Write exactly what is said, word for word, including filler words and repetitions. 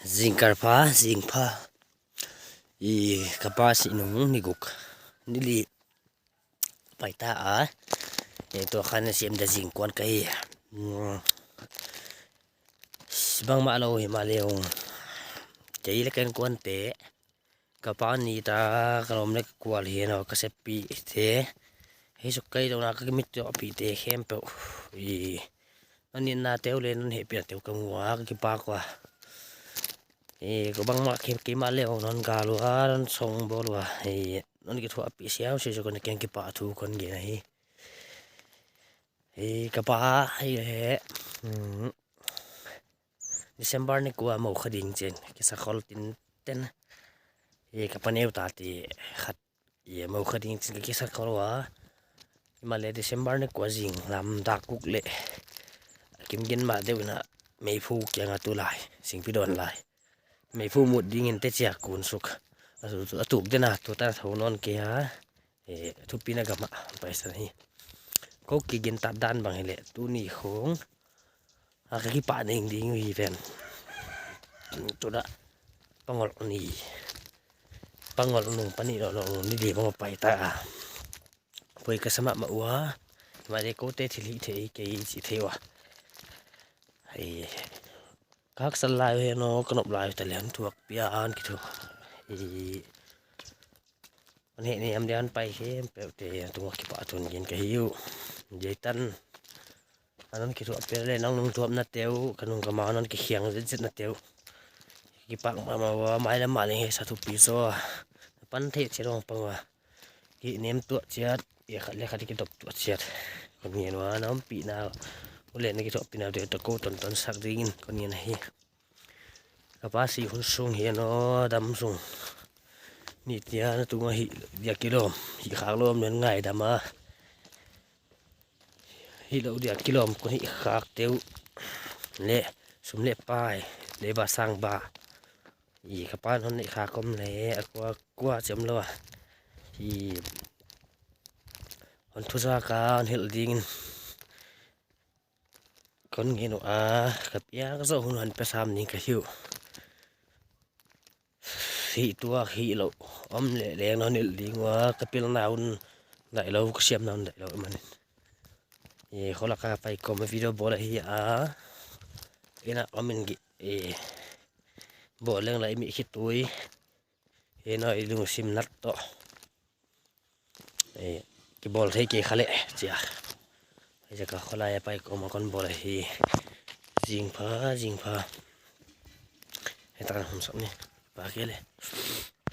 Zingkal pha, zing pha. I ka pa si nung ni guk, ni li pai ta a. E, tua khan sem da zing kuan ka hi. Mm. Bangmah lou hi mah leh ung. Kei leh ka innkuante, ka pa ni ta, ka lawm leh ka kual hi nou, ka seppihte. Hei suk kai dona ka mit tuahpihte khempeuh. I, non itna teu leh non hehpihna teu ka mu a, ka kipak ua. E, ko bangmah kei, keimah leh ung non gal ua, non song bawl ua. E, non kithuahpih siam, si suk kon kiang kipahthu kon gen ahi. E, ka pa, hei he. Mm. December ni kua mo kha ding chin, kisa khol tinten. E, ka pa neu ta ti khat. E, mo kha ding chin ka kisa khol ua. Himahleh December ni kua zing lam dak guk leh. Kim gen mah deuh in a meiphu kiang a tu lai, singpi dawn lai. Meiphu mut ding in te chia kun suk. A tu, a tuk den a, tu ta thou non kei a. E, thupina gam ah, paisan hi. Ko kigen ta dan bang hileh, tuni khong. A ka kipak ning ding uh hi ven. Tu dah. Pangol ni. Pangol nung pani lo lo ni di bang pai ta a. Poi ka sa mahmah ua. Mah leh kote thil hih theih kei chih theih ua. Hei. Ka haksat lai uh hi nou, ka nop lai uh ta leh hon thuak pian kithu. Hei. Hon hehnem dia hon pai khempeuhte tungah kipahthu gen ka hi uh. Jeitan. A non kithuahpih leh nang nung thuapna teu, ka nung ka ma non kikhiang zetzetna teu. Kipak mahmah ua, mailam mah leng hesa thupi zaw. Pan theih chet dong pang ua. Kihnem tuah chiat, e khat leh khat kidop tuah chiat. Kon ngen ua, na ompihna uh leh na kithuahpihna uh te tawh kou tonton sak ding in kon ngen ahi. Ka pa si hun sung hi nou, dam sung. Ni tia na tunga hih dia kilawm, hih khak lawm nen ngaidam a. Hilou dia kilawm kon hih khak teu. Leh, sum leh pai, leh ba sang ba. I ka pa hon neih khak om leh, a kua, kua chiam lou a. I hon thu zak a, hon hilh ding in. Kon ngen ua, ka piak zaw hun hon pe sam ning ka hi uh. Hih tuak hih lou, om leh leng non hilh ding ua, ka pilna hun daih lou, ka siamna hun daih lou manin. E, kholak a pai kawm a video bawl ahi a. Inn ah om in gih, e, bawl leng lai mi khitui. E, nou i lungsim nat toh. E, kibawl thei kei kha leh, chia. Hei, chia ka kholai a pai kawm a kon bawl ahi. Zing pha, zing pha. Hei, ta kan hum sak ni. Pa kei leh.